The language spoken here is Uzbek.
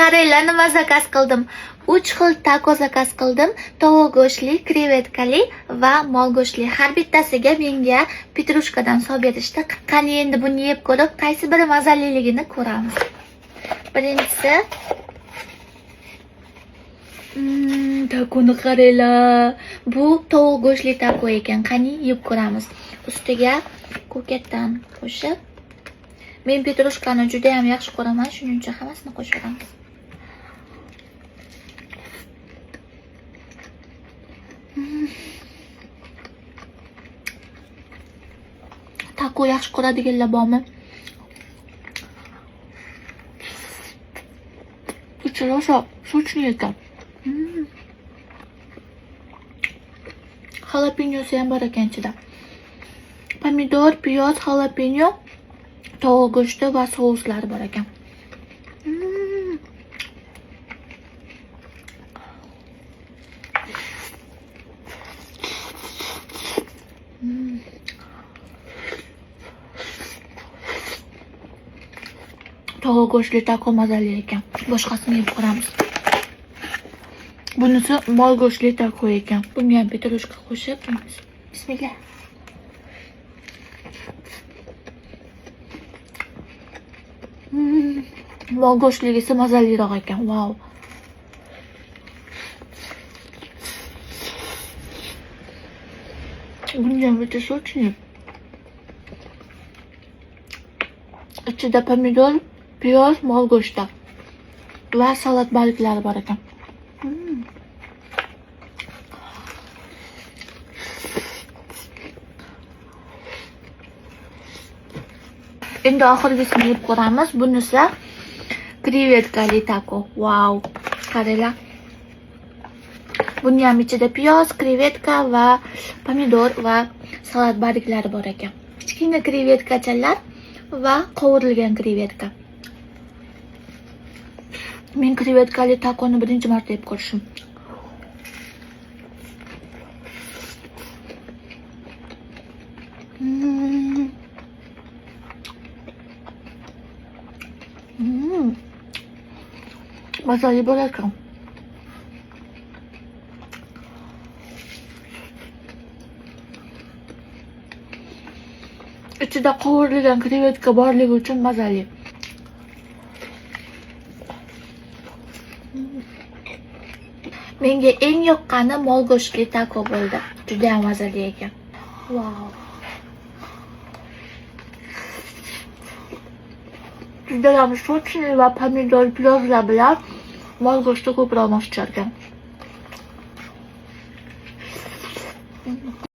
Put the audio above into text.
Qaranglar, nima zakaz qildim. 3 xil tako zakaz qildim. Tovuq go'shtli, krevetkali va mol go'shtli. Har bittasiga menga petrushkadan solib berishdi. Qani endi buni yeb ko'rib, qaysi biri mazaliligini ko'ramiz. Birinchisi takoni qaranglar. Bu tovuq go'shtli tako ekan. Qani yeb ko'ramiz. Ustiga ko'katdan qo'shib, men petrushkani juda ham yaxshi ko'raman, shuning uchun hammasini qo'shaveramiz. Tako yaxshi ko'radiganlar bormi? Ichi rosa сочный ekan. Xalapenyosi ham bor ekan ichida. Pomidor, piyoz, xalapenyo, tovuq go'shti va souslari bor ekan. Tovuq go'shtli tako mazali ekan. Boshqasini yeb ko'ramiz. Bunisi mol go'shtli tako ekan. Bunga ham petrushka qo'shib yeymiz. Bismillah. Mol go'shtligisi mazaliroq ekan. Vau. Buni ham ichi сочный. Ichida pomidor, piyoz, mol go'shti va salat barglari bor ekan. Endi oxirgisini yeb ko'ramiz. Bunisi krevetkali tako. Vau. Qaranglar. Buni ham ichida piyoz, krevetka va pomidor va salat barglari bor ekan. Kichkina krevetkachalar va qovurilgan krevetka. Men krevetkali takoni birinchi marta yeb ko'rishim. Mazali bo'lar ekan. Ichida qovurilgan krevetka borligi uchun mazali. Menga eng yoqqani mol go'shtli tako bo'ldi. Juda ham mazali ekan. Vau. Juda ham сочный va pomidor, piyozlar bilan mol go'shti ko'proq mos tushar ekan.